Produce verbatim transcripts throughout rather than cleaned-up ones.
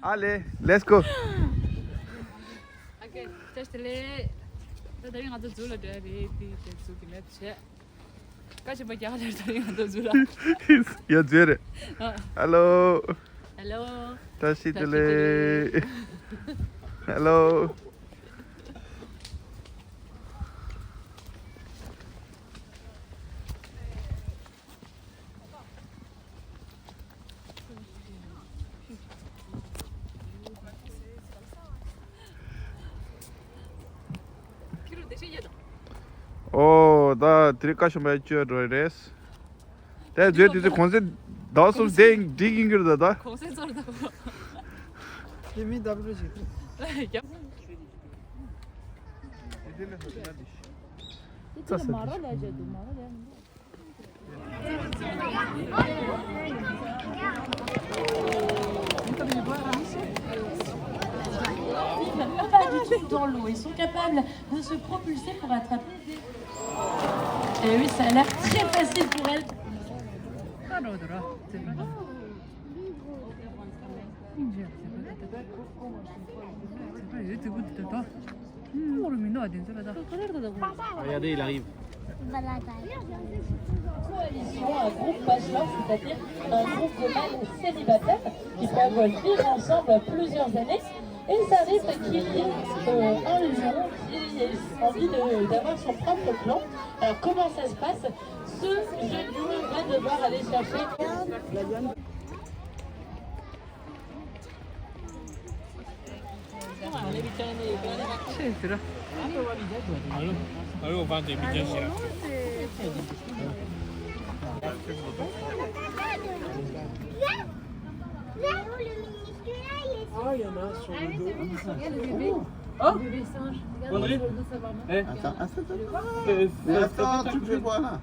ཨ་ལེ། Let's go. ཨོ་ཁེ། བཀྲ་ཤིས་བདེ་ལེགས། ད་དེ་རིང་ང་ཚོ་ཛུ་ལ་འགྲོ་ཡ་རེད། དེ་དེ་ཛུ་གི་མེད་བྱས། བཀྲ་ཤིས་པ་རྒྱ་གར་ལ་དེ་རིང་ང་ཚོ་ཛུ་ལ། ཡ་ཛུ་རེད། ཨ། ཧེ་ལོ། ཧེ་ལོ། བཀྲ་ཤིས་བདེ་ལེགས། ཧེ་ལོ། ཨོ། ད་དེ་རིང་བཀའ་ཤོམ་པའི་བཅོས་འགྲོ་རེད། དེ་བརྗོད་དུས་ཚོད་གོང་ཚད་ཟླ་བ་གསུམ་དེ་འགྲིག་ཡིན་གྱི་རེད་ད། གོང་ཚད་ཚོར་ད། དེ་མི་ལྡབ་རུ་ཞིག་རྒྱབ། དེ་ཚོ་ལ་མ་ར་ལས་བྱས་འདུག་མ་ར་ལས་མི་འདུག Pas du tout dans l'eau. Ils sont capables de se propulser pour attraper des... Eh oui, ça a l'air très facile pour elle. Regardez, il arrive. Coalition, un groupe patchwork, c'est-à-dire un groupe de mâles célibataires qui peuvent vivre ensemble plusieurs années. Et ça arrive qu'il y ait euh, un lion qui ait envie de- d'avoir son propre clan. Alors comment ça se passe ? Ce jeune lion va devoir aller chercher. Ah, il y en a sur le dos. Regarde le bébé. Hein ? Le bébé singe. Regarde, Audrey ? Regarde, ça va, non ? Eh ? Attends, attends, attends. Mais attends, tu fais quoi là ?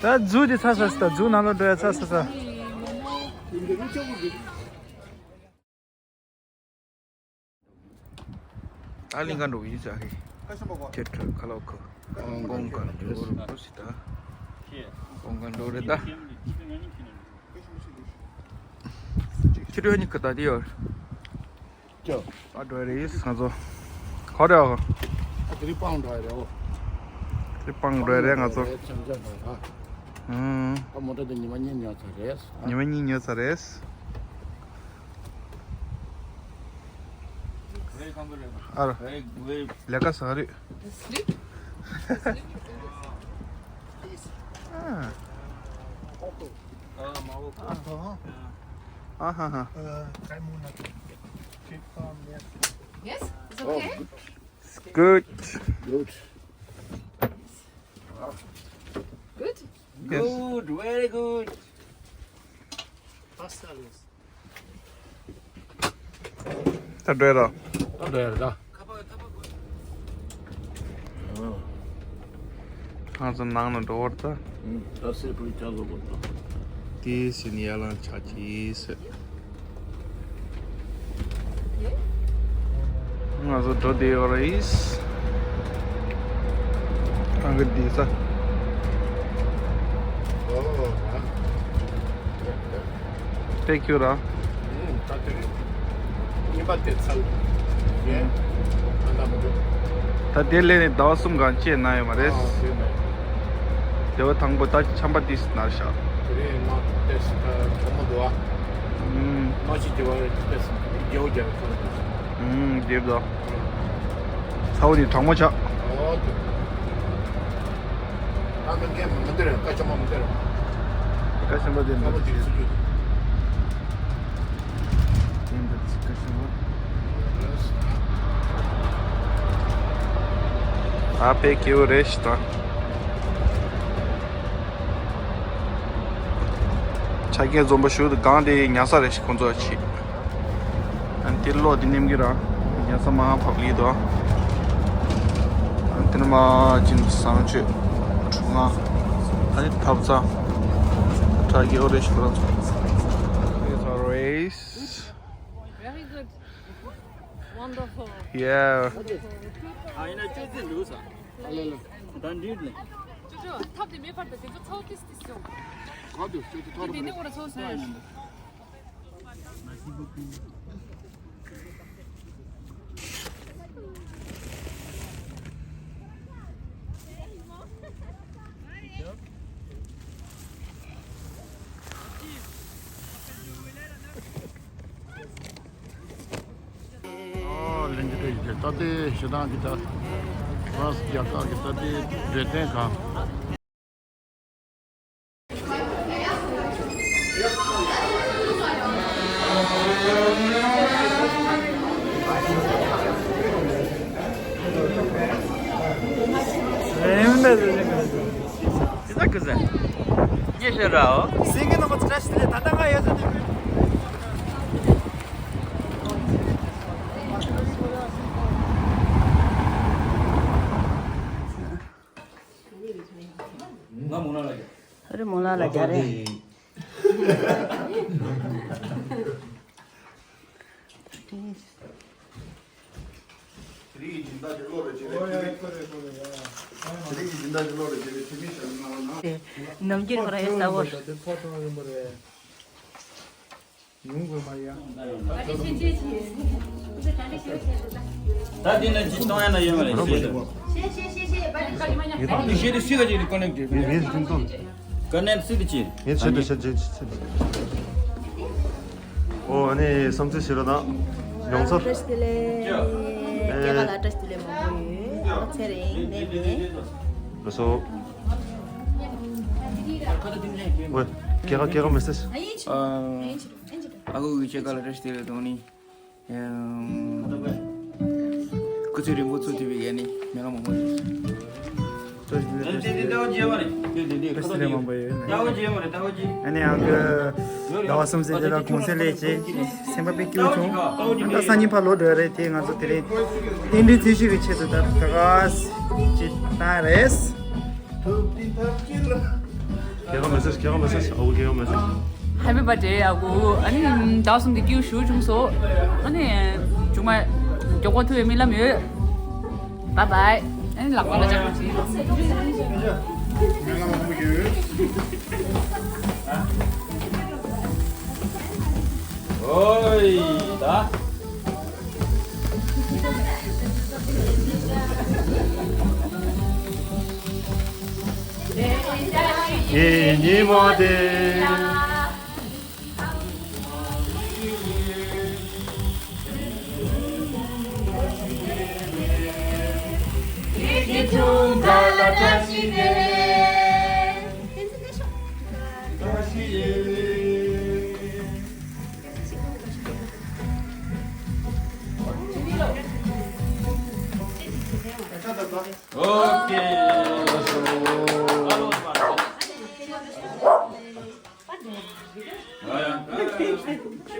ད་ཛུ་དེ་ཚར་ཚར་ད་ཛུ་ནང་ལ་འགྲོ་ཡ་ཚར་ཚར་ཚར། ད་གླིང་ཁ་འགྲོ་གི་ཡིན་ཟེར་གི། ཐེ་ཐོ་ཁ་ལོ་ཁོ། ཀོང་ཀོང་ཀ་འགྲོ་རུ་པོ་སི་ད། ཀོང་ཀ་འགྲོ་རེད་ད། ཁྱི་ཁྲོད་གཉིས་ཀ་ད་དེ་ཡོད། ཅོ། ཨ་འགྲོ་རེད་ང་ཚོ། ཧོ་རེད་ཨོ། ཨ་དེ་རིང་སྤང་འགྲོ་རེད་ཨོ། དེ་སྤང་འགྲོ་རེད་ང་ཚོ། སྤང་འགྲོ་རེད་ཆམ་ཆམ་འགྲོ་ར། ཨུམ། ཨ་མོ་ཊ་དེ་ཉི་མ་གཉིས་ཉོ་ཚར་རེད། ཉི་མ་གཉིས་ཉོ་ཚར་རེད། ཨ་ར། ལས་ཀ་བཟང་རེད། ཨ། ཨ་ཧ་ཧ། Yes, it's okay. Good. Good. Good. Yes. Good, very good. Pasta is. ད་འགྲོ་ཡ་ར། ད་འགྲོ་ཡ་ར་ད། ང་ཚོ་ནང་ལ་འགྲོ་བར་ད། ད་སེ་པུ་ལི་ཅ་ལོ་གོ་ད། དེ་སི་ནི་ཡ་ལང་ཆ་ཅི་སེ། ང་ཚོ་འགྲོ་བསྡད་ཡོད་རེད། ཨང་ཀི་འདི་ས། Thank you ར། ད་དེ་རེད། གཉིས་པ་དེ་ཚང་། ཡེ། ཨ་ད་མི་འདུག་ད་དེ་ལས་ནས་ཟླ་བ་གསུམ་གང་ཅི་ན་ཡོད་མ་རེད། ཨ་དེ་ནས། དེ་བ་དང་པོ་ད་ཆམ་པ་ཏིས་ནར་ཤག་དེ་རིང་མ་ཏེས་ད་གྲོགས་མོ་འདུག་ཨ། ཨུམ། མ་ཞིག་དེ་བ་ཏེས་རྒྱའུ་རྒྱ་གོ། ཨུམ། དེབ་དོ། ཚ་བོ་ནི་གྲོགས་མོ་ཆགས། ཨོ་དེ། ད་མི་འགན་མི་འདིར་ཀ་ཆམ་པ་མི་འདིར། ཀ་ཆམ་པ་དེ་ཚ་བོ་འདི་དེ་སུ་རྒྱུ། དེ་འདི་ཀ་ཆམ་པ། ཨ་ཕའི་སྐྱེ་བོ་རེ་ཞིག་དང་། ཆ་རྐྱེན་འཛོམས་པོ་ཞུ་དུ་གང་དེ་ཉ་ས་རེ་ཞིག་ཁོང་ཚོ་ཆེ། ཨན་ཏི་ལོ་དེ་ནེམ་གི་ར་ཉ་ས་མ་ཕབ་ལི་དོ། ཨན་ཏི་ནི་མ་ཅིན་སང་ཆོས་ཁྲུ་ང་ཨ་ནི་ཐབ་ཚ་ཁྲ་གི་ཨོ་རེ་ཞིག་ར་ཚོ། Very good. Wonderful. Yeah. ཨ་ཡིན་ན་ཅོ་ཙེ་འདུག་ས། ད་འདྲིས་ལེ། ཅོ་ཅོ་ཐབ་དེ་མེད་པར་ད་དེ་ཚོ་ཚོགས་ཏིས་ཏིས་སོང་། ཨ་དེ་ཅོ་ཅོ་ཐབ་དེ་ནི་འོ་ར་ཚོགས་སོང་། ཨོ་ལེན་ཅི་ཏེ་ཡི་ཏ་ཏེ་ཞེ་སྡང་གི་ཏ་ཧྥ་རན་སི་རྒྱལ་ཁབ་ཀྱི་ཏ་ཏེ་འབྲས་ལྡན་གང་། ཅི་ད་ཀི་ཟེར། ཉེ་ཤེས་ར་འོ། སེང་གེ་ནང་པ་ཚོ་བཀྲ་ཤིས་བདེ་ལེགས། ད་ལྟ་ང་ཡོད་ས་དེ། ང་མོ་ན་ལ་རྒྱ། ཨ་རི་མོ་ན་ལ་རྒྱ་རེད། དེ་རིང་གི་སྦྱིན་བདག་གི་བློ་རེ་བྱེད་རེ་ཁྱེད་རིགས། དེ་རིང་གི་སྦྱིན་བདག་གི་བློ་རེ་བྱེད་རེ་ཁྱེད་མི་ཤ་ན་ན། ནམ་རྒྱུན་ཁོ་རང་ཡོད་ས་འོ། ཉུང་དགོས་མ་ཡ། ད་འདི་ན་ཅི་གཏོང་ཡ་ན་ཡོད་མ་རེད་ཤེས་དང་། འདི་ཤེས་དེ་སུས་ག་ཅིག་རི་ཀོ་ནེག་ཊི་ངས་ཁྱིམ་ཚང་། ཀོ་ནེག་ཊི་སུས་དེ་ཅི། ངས་ཆེད་དུ་ཆེད་ཆེད་ཆེད། ཨོ་ཨ་ནི་བསམ་ཚུལ་ཞིག་ལ་དང་། མྱོང་ཚོར། བཀྲ་ཤིས་བདེ་ལེགས། ཨེ། སྐྱེས་སྐར་ལ་བཀྲ་ཤིས་བདེ་ལེགས་མང་པོ་ཡོད། ཨ་ཚེ་རིང་ནས་མིན། ལགས་སོ། ཝེ། སྐྱེས་སྐར་སྐྱེས་སྐར་མེ་སེ་ཇི། ཨ། ཨ་ཁུ་གི་སྐྱེས་སྐར་ལ་བཀྲ་ཤིས་བདེ་ལེགས་གཏོང་ནི། ཨམ། སྐུ་ཚེ་རིང་པོ་ཚུགས་ཐུབ་པའི་ཡ་ནི་མེ་ལ་མང་པོ་ཡོད། བཀྲ་ཤིས་བདེ་ལེགས། བཀྲ་ཤིས་བདེ་ལེགས་མང་པོ་ཡོད། ཨ་ནི་ཨང་ཀི་ཟླ་བ་གསུམ་ཙམ་དེ་ལ་གུང་སེང་སླེབས་རྗེས་སེམས་པ་དཔེ་སྐྱིད་པོ་བྱུང་། ཨ་ད་སང་ཉིན་ཕར་ལོག་འགྲོ་ཡ་རེད། དེ་ང་ཚོ་དེ་རིང་རྟེན་འབྲེལ་ཚེས་བཞི་གི་ཆེད་དུ་ད་ད་ག་ཅིག་བཏང་རེད། སྐྱེས་སྐར་མེ་སེ་ཇི། སྐྱེས་སྐར་མེ་སེ་ཇི། ཨ་ཁུ་སྐྱེས་སྐར་མེ་སེ་ཇི། Happy birthday ཨ་ཁུ། ཨ་ནི་ཟླ་གསུམ་དེ་སྐྱིད་པོ་ཞེ་པོ་བྱུང་སོང་། ཨ་ནི་མཇུག་མ་མགྱོགས་པོ་ཐུག་པའི་སྨོན་ལམ་ཡོད། Bye bye། ཨ་ནི་ལག་པ་ལ་ཅག་ཅིག། ཨོའི་ད། ངེད་གཉིས་མ་དེ།